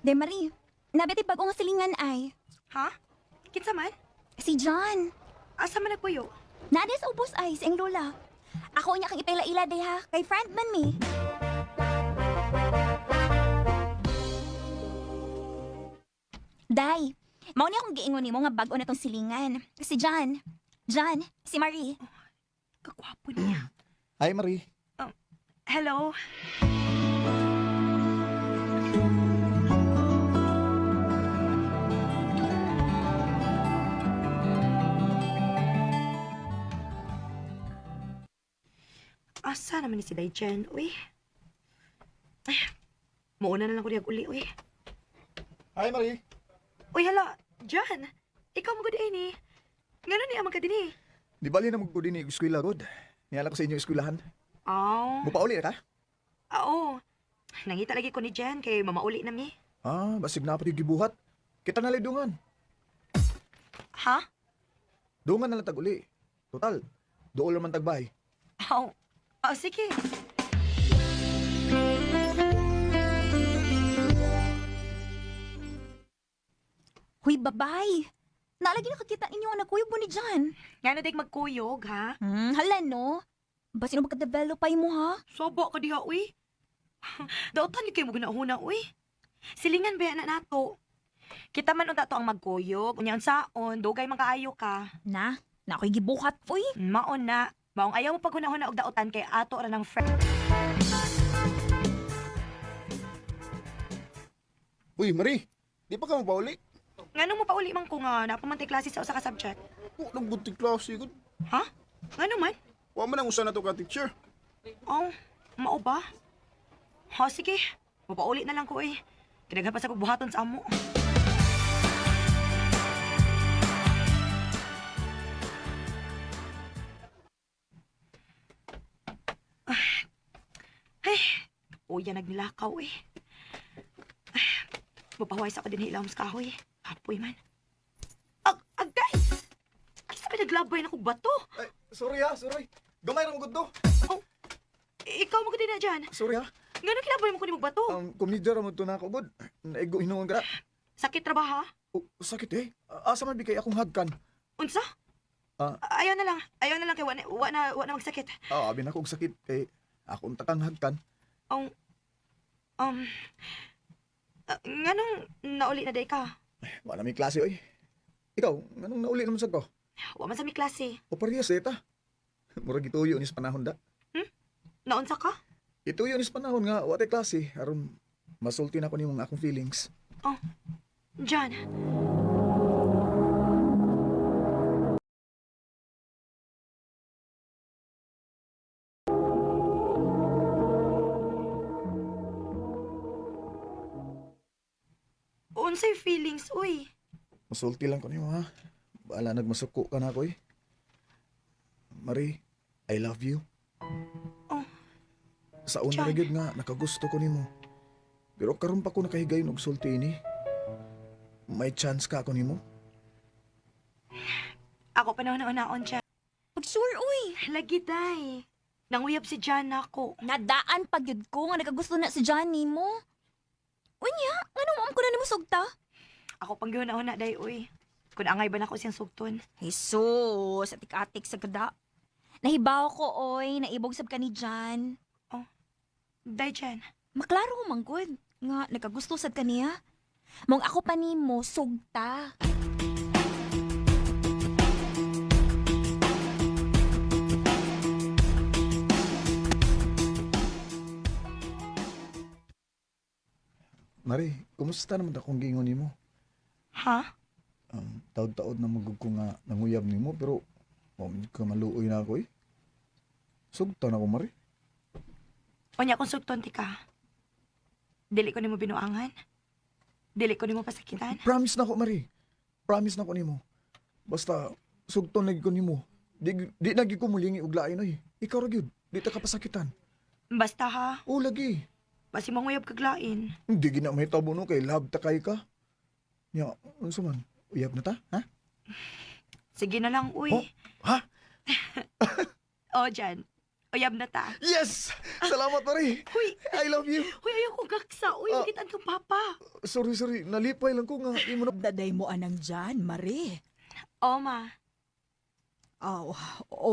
De Marie, nabiti bag-o nga silingan ay. Ha? Kinsa man? Si John. Asa man nagpuyo? Naa sa ubos ay, sa iyang lola. Ako niya kang ipaila-ila day ha, kay friend man mi. Day, mao ni akong giingon nimo nga bag-o na tong silingan. Si John. John, si Marie. Kagwapo niya. Hi, Marie. Hello. Asa naman ni si Daichen, uy? Ay, muuna na lang ko diyag uli, uy. Hi, Marie. Uy, hala, John. Ikaw mo gud ni. Ngano ni amang ka dinhi? Di bali na magko din eskwela gud. Niala ko sa inyo eskwelahan. Aw. Mupauli na ka? Oo. Nangita lagi ko ni Jen kay mamauli na mi. Ah, basig na pa yung gibuhat. Kita na lang dungan. Ha? Dungan na lang tag-uli. Total, dool naman tagbay. Aw. Oh, sige. Huy, babay. Nalagi nakakita ninyo ang nagkuyog mo ni John. Ngano dig magkuyog, ha? Hala no. Basin mo magka-develop ay mo ha? Sobo ka diha, uy. Dautan ni kay mo ginahuna, uy. Silingan ba na nato? Kita man unta to ang magkuyog, unya unsaon, dugay man kaayo ka. Na, na ako'y gibuhat, uy. Maon na. Maong ayaw mo paghunahuna og dautan kay ato ra ng friend. Uy, Marie, di pa ka mapauli? Ngano mo pauli man ko nga napamantay klase sa usa ka subject? Oh, nang bunting klase gud. Ha? Ngano man? Wa man ang usa na to ka teacher. Oh, mao ba? Ha, sige. Mapauli na lang ko eh. Kinaghan pa sa pagbuhaton sa amo. Ah. Ay, uya nagnilakaw eh. Ay, mapahuway sa ako din ilawom sa kahoy. Kapoy man. Agay! Ay, sabi naglabay na kong bato. Ay, sorry ha, sorry. Gamay ra mo gud to. Oh, ikaw mo din na dyan. Sorry ha. Ngano kilabay mo ko ni bato? Komedya ra mo to na ako gud. Naigo hinuon ka. Sakit ra ba ha? Oh, sakit eh. Asa man bigay akong hagkan? Unsa? Ah. Ayaw na lang. Ayaw na lang kay wa na wa na, wa na magsakit. Ah, abi na ko og sakit kay akong takang hagkan. Ang um nganong nauli na day ka? Wala may klase oy. Ikaw, nganong nauli naman sad ko? Wa man sa mi klase. O parehas eh ta. Murag gituyo ni sa panahon da. Naunsa ka? Ituyo ni sa panahon nga wa tay klase aron masulti na ko nimo ang akong feelings. John. Unsay feelings, uy? Masulti lang ko nimo ha. Bahala nagmasuko ka na ako eh. Marie, I love you. Oh. Sa una John. ra gyud nga nakagusto ko nimo. Pero karon pa ko nakahigayon og sulti ini. May chance ka ako nimo? Ako pa na-unaon, John. Pag sure, uy. Lagi, day. Nanguyab si John nako. Nadaan pag yun ko nga nakagusto na si John nimo. Unya, ngano mo ko na nimo sugta? Ako pang gihuna-huna, day, uy. Kung angay ba nako siyang sugton. Jesus, atik-atik sa gada. Nahibaw ko, oy, naibog sab ka ni John. Day, Jen. Maklaro ko man gud nga nakagusto sad ka niya. Mong ako pa nimo sugta. Marie, kumusta naman akong giingon nimo? Ha? Taod-taod na magug ko nga nanguyab nimo pero wa man ka maluoy na ako eh. Sugta na ko, Marie. Unya kung sugton ti ka. Dili ko nimo binuangan. Dili ko nimo pasakitan. Promise na ko, Marie. Promise na ko nimo. Basta sugton lagi ko nimo. Di na gyud ko mulingi og lain oy. Ikaw ra gyud. Di ta kapasakitan. Basta ha, O lagi. basi manguyab kag lain. Hindi gina mahitabo no kay love ta kay ka. Nya, unsa man? Uyab na ta, ha? Sige na lang, uy. Oh, ha? Oh, Jan. Uyab na ta. Yes! Salamat, Marie. Huy! I love you. Huy, ayaw ko gaksa. Uy, Ah. makitaan kang papa. Sorry, sorry. Nalipay lang ko nga. Imo na. Daday mo anang dyan, Marie. O, ma. Aw,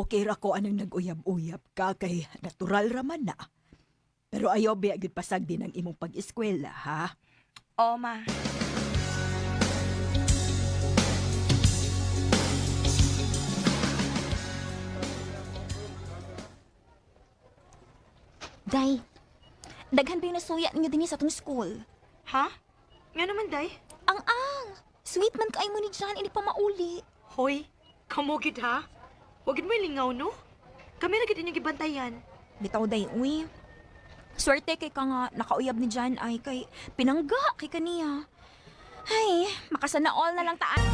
okay ra ko anang nag-uyab-uyab ka kay natural raman na. Pero ayaw biya gyud pasag din ang imong pag-eskwela, ha? O, ma. Day, daghan ba yung nasuya ninyo din sa atong school? Ha? Nga naman, Day. Ang ang! Sweet man kay mo ni John, hindi pa mauli. Hoy, kamugid ha? Huwag mo ilingaw, no? Kami na gid inyong gibantayan. Bitaw day, uy. Swerte kay ka nga nakauyab ni John ay kay pinangga kay kaniya. Ay, makasana all na lang taan.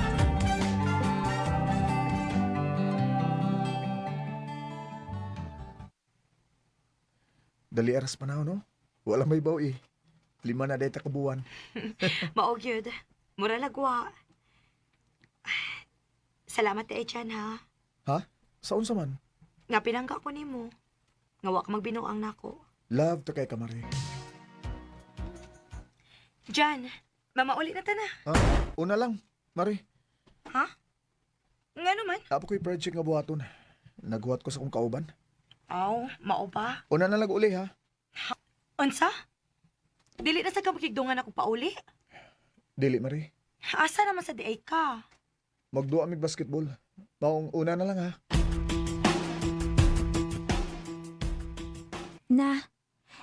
Dali aras pa na, no? Wala may baw eh. 5 na data kabuan. Mao gyud. Mura lagwa. Salamat kay Chan ha. Ha? Sa unsa man? Nga pinangga ko nimo. Nga wa ka magbinuang nako. Love to kay ka, Marie. Jan, mamauli na ta na. Ha? Una lang, Marie. Ha? Nga naman. Apo ko'y project nga buhaton. Naghuwat ko sa kong kauban. Aw, mao ba? Una na lang uli, ha? Unsa? Dili na sa kamukigdungan ako pauli. Dili, Marie. Asa naman sa diay ka? Magduwa mig basketball. Maong una na lang, ha? Na,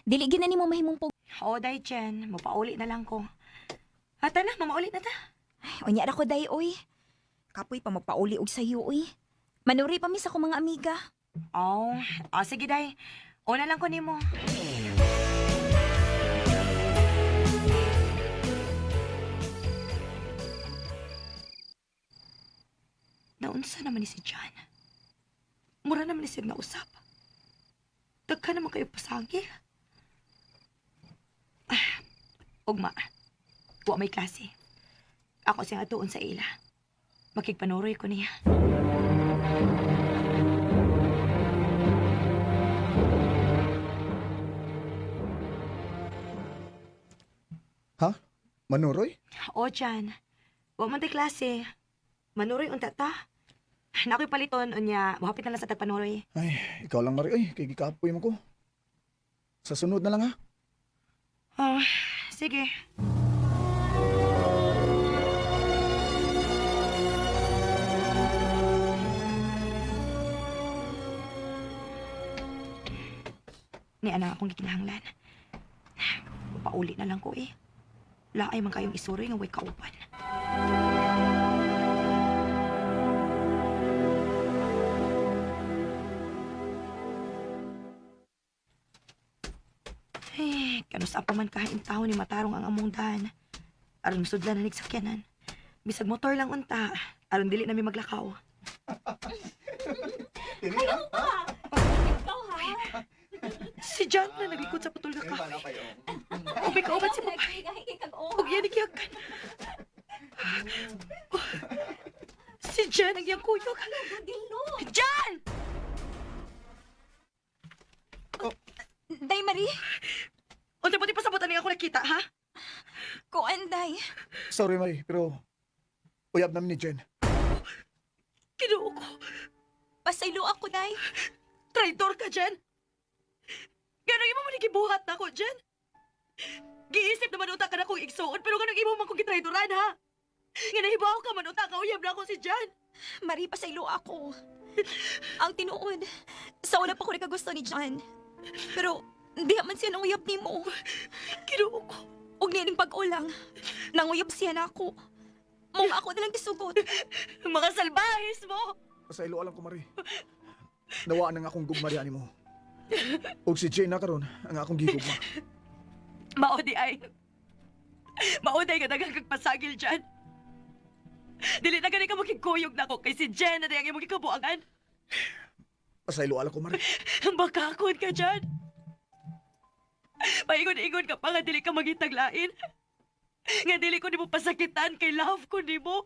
dili gina nimo mahimong pug. O, day Jen, mapauli na lang ko. Ata na, mamauli na ta. Ay, unya ra ko day, uy. Kapoy pa magpauli og sayo, uy. Manuri pa mi sa akong mga amiga. Oh, oh, sige day. Una lang ko nimo. Naunsa naman ni si John. Mura naman ni siya nausap. Dagka naman kayo pasagil. Ah, ugma. Wa may klase. Ako siyang atuon sa ila. Makigpanuroy ko niya. Ha? Manuroy? O, Jan. Wa man tay klase. Manuroy unta ta. Nakoy paliton unya, mohapit na lang sa tagpanuroy. Ay, ikaw lang, Marie. Ay, kay gikapoy mo ko. Sa sunod na lang, ha? Oh, sige. Ni ana akong gikinahanglan. Pauli na lang ko eh. Laay man kayong isuroy nga way kauban. Eh, kanus pa man kain tao ni matarong ang among daan. Aron sudlan na nagsakyanan. Bisag motor lang unta, aron dili nami maglakaw. Ikaw ha? Si John na naglikod sa putol nga kahoy. Umi kauban si Papay. Huwag yan ikiyakan. Si John ang iyang kuyog. John! Day Marie, Unsa mo di pasabutan niya ako nakita, ha? kuan day. Sorry, Marie, pero uyab namin ni Jen. Kinuo ko. Pasaylo ako day. Traitor ka, Jen! Ganong imo man gibuhat na ako, Jen? Giisip naman uta ka na kong igsuon, pero ganong imo man kong gitraidoran, ha? Nga nahibaw ka man uta ka, uyab na ako si Jan. Marie, pasaylo ako. Ang tinuod, sa una pa ko nakagusto ni John. Pero, di man siya nanguyab nimo. Kinuo ko. Og nining pag-ulang, nanguyab siya na ako. Mong ako na lang gisugot. Mga salbahis mo! Pasaylo lang ko, Marie. Nawaan ang akong gugma diha nimo. Og si Jane na karon ang akong gigugma. Mao di ay. Mao di ay nga daghang kag pasagil dyan. Dili na gani ka makigkuyog na ako kay si Jen na di ang imong gikabuangan. Pasaylo lang ko, Marie. Bakakon ka dyan. Paingon-ingon ka pa nga dili ka magitaglain. Nga dili ko nimo pasakitan kay love ko nimo.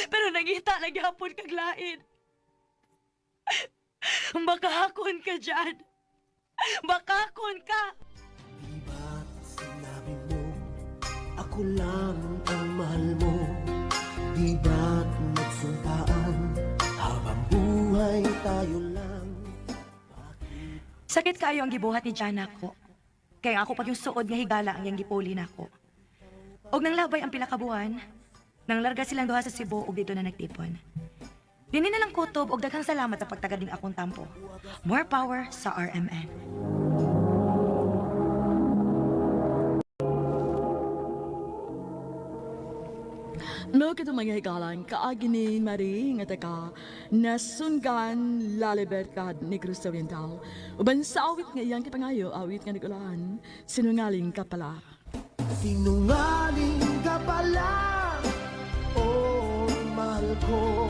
Pero nangita lang gihapon kag lain. Bakakon ka dyan. Bakakon ka. Di ba't sinabi mo, ako lang ang mahal mo? Di ba't nagsumpaan, habang buhay tayo lang? Sakit kayo ang gibuhat ni Jana ko. Kaya ako pag yung suod nga higala ang iyang gipuli nako. Og nang labay ang pila ka buwan, nang larga silang duha sa Cebu og dito na nagtipon. Dini na lang kutob og daghang salamat sa pagtagad ning akong tampo. More power sa RMN. Mao kato mga higalan, kaagi ni Marie nga taga Nasungan La Libertad, Negros Oriental. Uban sa awit nga iyang kipangayo, awit nga nigulaan, sinungaling ka pala. Sinungaling ka pala, oh mahal ko.